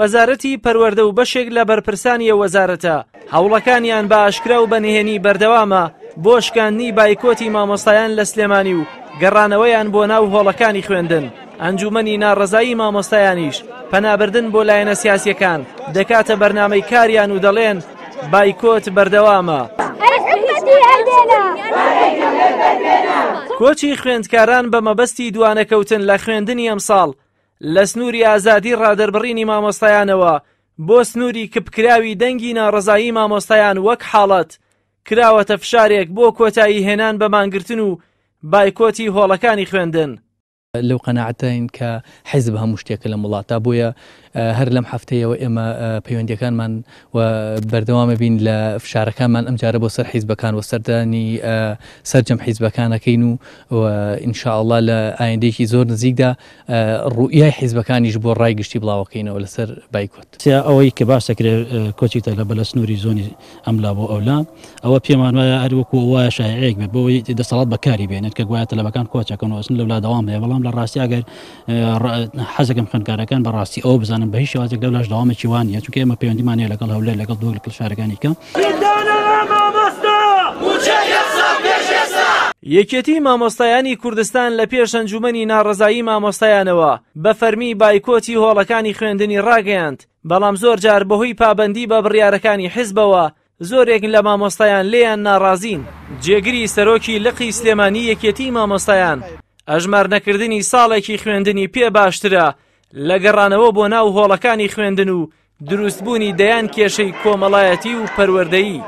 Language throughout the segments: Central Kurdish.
وەزارەتی پەروەردە و بەشێک لە بەرپرسانی ئەو وەزارەتە هەوڵەکانیان بە ئاشکرا و بە نهێنی بەردەوامە بۆ شکاندنی بایکۆتی مامۆستایان لە سلێمانی و گەڕانەوەیان بۆ ناو هۆڵەکانی خوێندن. ئەنجومەنی ناڕەزایی مامۆستایانیش پەنابردن بۆ لایەنە سیاسیەکان دەکاتە بەرنامەی کاریان و دەڵێن بایکۆت بەردەوامە. کۆچی خوێندکاران بە مەبەستی دوانەکەوتن لە خوێندنی ئەمساڵ لە سنووری ئازادی ڕادەربڕینی مامۆستایانەوە بۆ سنووری کپکراوی دەنگی ناڕەزایی مامۆستایان وەک حاڵەت کراوەتە فشارێک بۆ کۆتایی هێنان بە مانگرتن و بایکۆتی هۆڵەکانی خوێندن. لەو قەناعەتەین کە حیزب هەموو شتێکە لەم وڵاتە، بۆیە هەر لەم هەفتەیەوە ئێمە پەیوەندیەکانمان و بەردەوامە بین لە فشارەکانمان ئەمجارە بۆ سەر حیزبەکان و سەردانی سەرجەم حیزبەکانەکەین و ان شاء اللە لە ئایندەیەکی زۆر نزیکدا ڕوئیای حیزبەکانیش بۆ ڕای گشتی بڵاوەکەینەوە لەسەر بایکۆت. ئەوەی کە باس دەکرێت کۆچی تەلەبە لە سنووری زۆنی ئەملا بۆ ئەولا، ئەوە پێمان وایە هەر وەکو وایە شایعەیەک بێت بۆ ئەوەی دەسەڵات بەکاری بێنێت کە گوایە تەلەبەکان کۆچەکەن و ئەچن لەولا دەوام هەیە، بەڵام لە ڕاستی ئەگەر حەزەکەم خوێندکارەکان بە ڕاستی ئەوە بزانن بە هیچ شێوازێک لەولاش دەوامێکی وا نییە، چونکە ئێمە پەیوەندیمان هەیە لەگەڵ هەولێر لەگەڵ دهۆک لەگەڵ شارەکانی کە. یەکێتی مامۆستایانی کوردستان لە پێش ئەنجومەنی ناڕەزایی مامۆستایانەوە بە فەرمی بایکۆتی هۆڵەکانی خوێندنی ڕاگەیاند، بەڵام زۆر جار بەهۆی پابەندی بە بڕیارەکانی حزبەوە زۆرێک لە مامۆستایان لێیان ناڕازین. جێگری سەرۆکی لقی سلێمانی یەکێتی مامۆستایان، ئەژمارنەکردنی ساڵێکی خوێندنی پێ باشترە لە گەڕانەوە بۆ ناو هۆڵەکانی خوێندن و دروستبوونی دەیان کێشەی کۆمەڵایەتی و پەروەردەیی.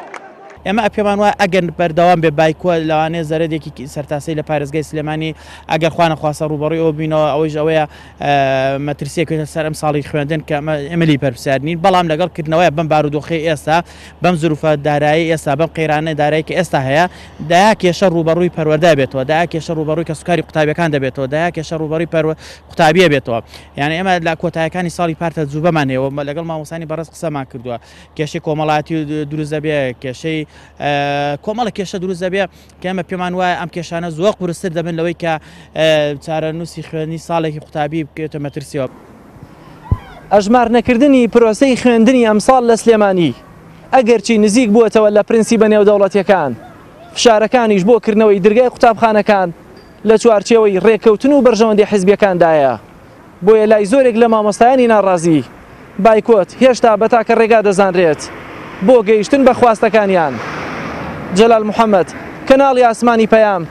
ئێمە پێمان وایە ئەگەر بەردەوام بێ بایکۆت لەوانەیە زەرەدێکی سەرتاسەری لە پارێزگای سلێمانی ئەگەر خوانەخواستە ڕووبەڕووی ئەوە ببینەوە ئەوەیش ئەوەیە مەترسییەک بێتە سەر ئەم ساڵی خوێندن کە ئێمە لێی بەرپرسیار نین بەڵام لەگەڵ کردنەوەی بەم بارودۆخەی ئێستا بەم زروفە دارایی ئێستا بەم قەیرانە دارایی کە ئێستا هەیە دەیا کێشە ڕووبەڕووی پەروەردە بێتەوە دەیا کێشە ڕووبەڕووی کەسوکاری قوتابیەکان دەبێتەوە دەیا کێشە ڕووبەڕووی پەروە قوتابیە بێتەوە یعنی ئێمە لە کۆتایەکانی ساڵی پار تەجروبەمان هەیە و لەگەڵ مامۆستانی بەڕێز قسەمان کردووە کێشەی کۆمەڵایەتی دروست دەبێ کێشەی کۆمەڵە کێشە دروست دەبێ کە ئێمە پێمان وایە ئەم کێشانە زۆر قورستر دەبن لەوەی کە چارەنووسی خوێندنی ساڵێکی قوتابی بکەوێتە مەترسیەوە. ئەژمار نەکردنی پرۆسەی خوێندنی ئەمساڵ لە سلێمانی ئەگەرچی نزیک بووەتەوە لە پرنسیبە نێودەوڵەتیەکان، فشارەکانیش بۆ کردنەوەی درگای قوتابخانەکان لە چوارچێوەی رێککەوتن و بەرژەوەندی حزبیەکاندایە، بۆیە لای زۆرێک لە مامۆستایانی ناڕازی، بایکۆت هێشتا بە تاکە رێگا دەزانرێت بۆ گەیشتن بە خواستەکانیان. جەلال محەمەد، کەناڵی ئاسمانی پەیام،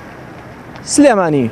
سلێمانی.